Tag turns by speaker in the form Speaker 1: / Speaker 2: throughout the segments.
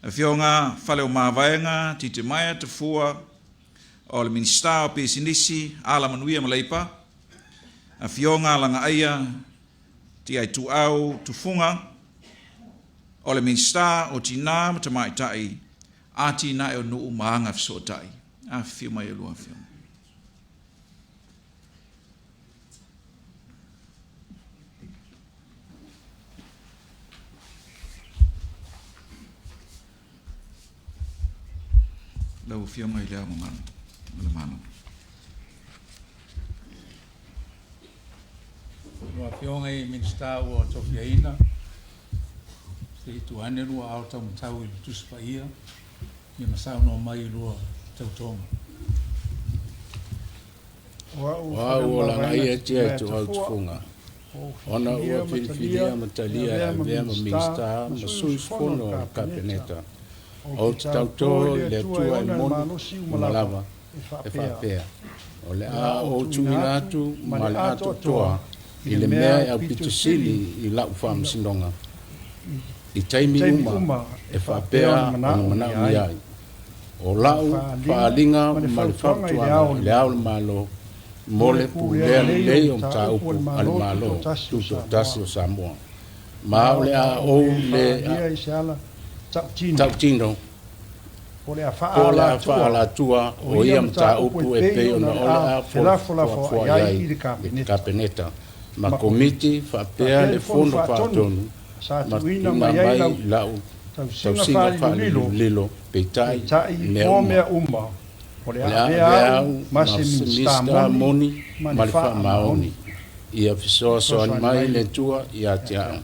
Speaker 1: Afioga Faleomavaega Titimaea Tafua, o le Minisita o Pisinisi, Alamanuia ma Leipa. Afioga Lagaaia Tiaituau Tufuga, o le Minisita o Tinā ma Tamaitai, Atinae o Nuu ma Agafesootai. Afifio mai a oulua afioga. Lau Afioga i Le Ao Mamalu o le Malo.
Speaker 2: Lau Afioga i Minisita ua tofiaina, se i tuu ane lua ao taumatau i le Tusi Paia ia ma saunoa mai i lua tautoga.
Speaker 3: O au o Lagaia Tia Ituau Tufuga, ona ua filifilia ma talia e avea ma Minisita ma sui usufono o le Kapeneta, ou te tauto i le Atua e moni uma lava, e faapea, o le a ou tuuina atu ma le atoatoa i le mea e aupito sili i lau faamasinoga, i taimi uma e faapea ona manaomia ai. O lau faaaliga ma le fautuaga i Le Ao o le Malo mo le pulea lelei o mataupu a le Malo Tutoatasi o Samoa, ma o le a ou le tautino po o le a faaalatua o ia mataupu e pei ona o le a felafolafoai ai i le Kapeneta ma Komiti faapea le Fono Faatonu ma tuuina mai lau tausiga faalilolilo, peitai, i mea uma, o le a avea au ma se Minisita moni ma le faamaoni, ia fesoasoani mai le Atua ia te au.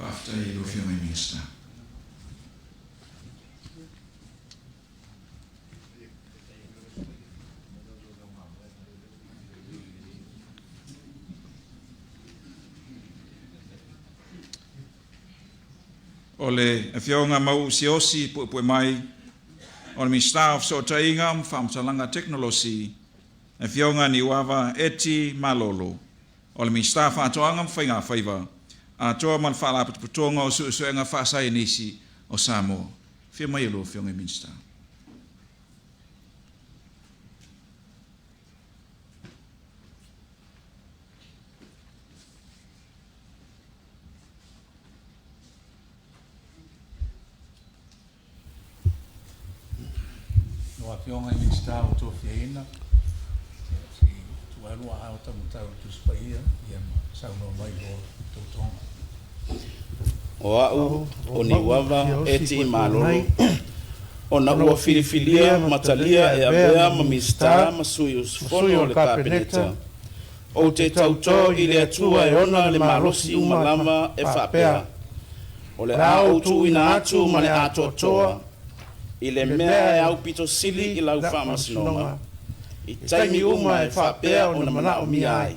Speaker 1: Faafetai i lau Afioga i le Minisita. O le Afioga Mauu Siaosi Puepuemai, o le Minisita o Fesootaiga ma Faamatalaga Tekonolosi, Afioga Niuava Eti Malolo, o le Minisita o Faatoaga ma Faiga Faiva, atoa ma le Faalapotopotoga o Suesuega Faasaienisi o Samoa. Afio mai a oulua Afioga i Minisita.
Speaker 2: Afioga i Minisita ua tofiaina, se i tuu atu lua aao taumatau i le Tusi Paia ma saunoa mai i lua tautoga.
Speaker 3: O a'u, o Niuava e Tiimalolo, ona ua filifilia ma talia e avea ma Minisita ma sui usufono o le Kapeneta, ou te tautō i le Atua e ona le malosi uma lava e faapea, O le a ou tuuina atu ma le atoatoa i le mea e aupito sili i lau faamasinoga, i taimi uma e faapea ona manaomia ai.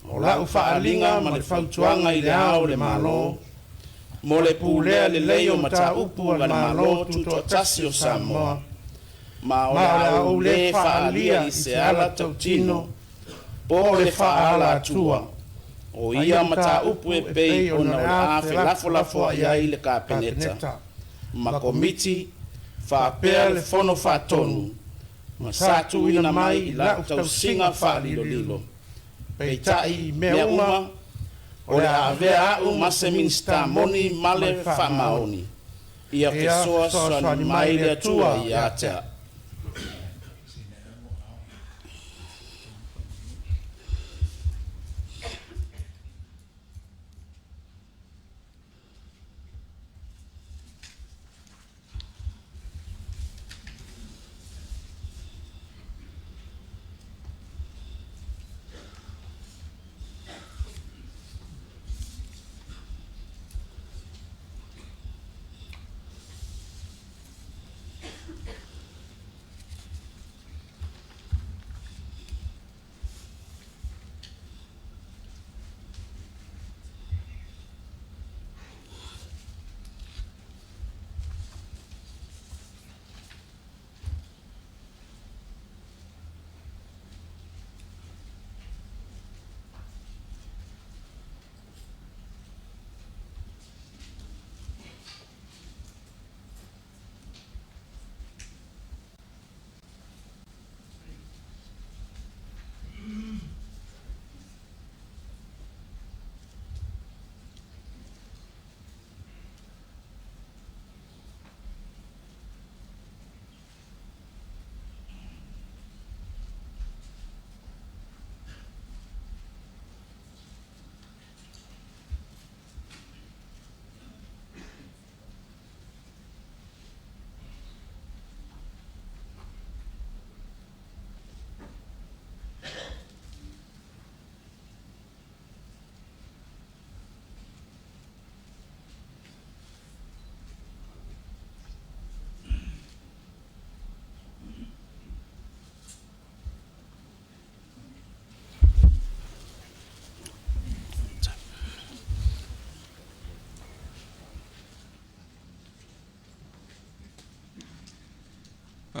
Speaker 3: O la'u faaaliga ma le fautuaga i Le Ao o le Malo, mo le pulea lelei o mataupu a le Malo Tutoatasi o Samoa, ma o le a ou lē faaalia i se ala tautino po o le faaalatua o ia mataupu e pei ona o le a felafolafoai ai le Kapeneta ma Komiti faapea le Fono Faatonu ma sa tuuina mai i la'u tausiga faalilolilo. Peitai, i mea uma, o le a avea a'u ma se Minisita moni ma le faamaoni, ia fesoasoani mai le Atua ia te a'u.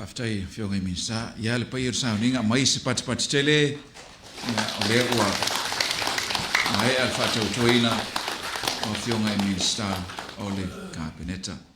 Speaker 1: Faafetai i Afioga i Minisita. Ia le paia o le sauniga, aumai se patipati tele, ia, o lea ua maea le faatautoina o Afioga i Minisita o le Kapeneta.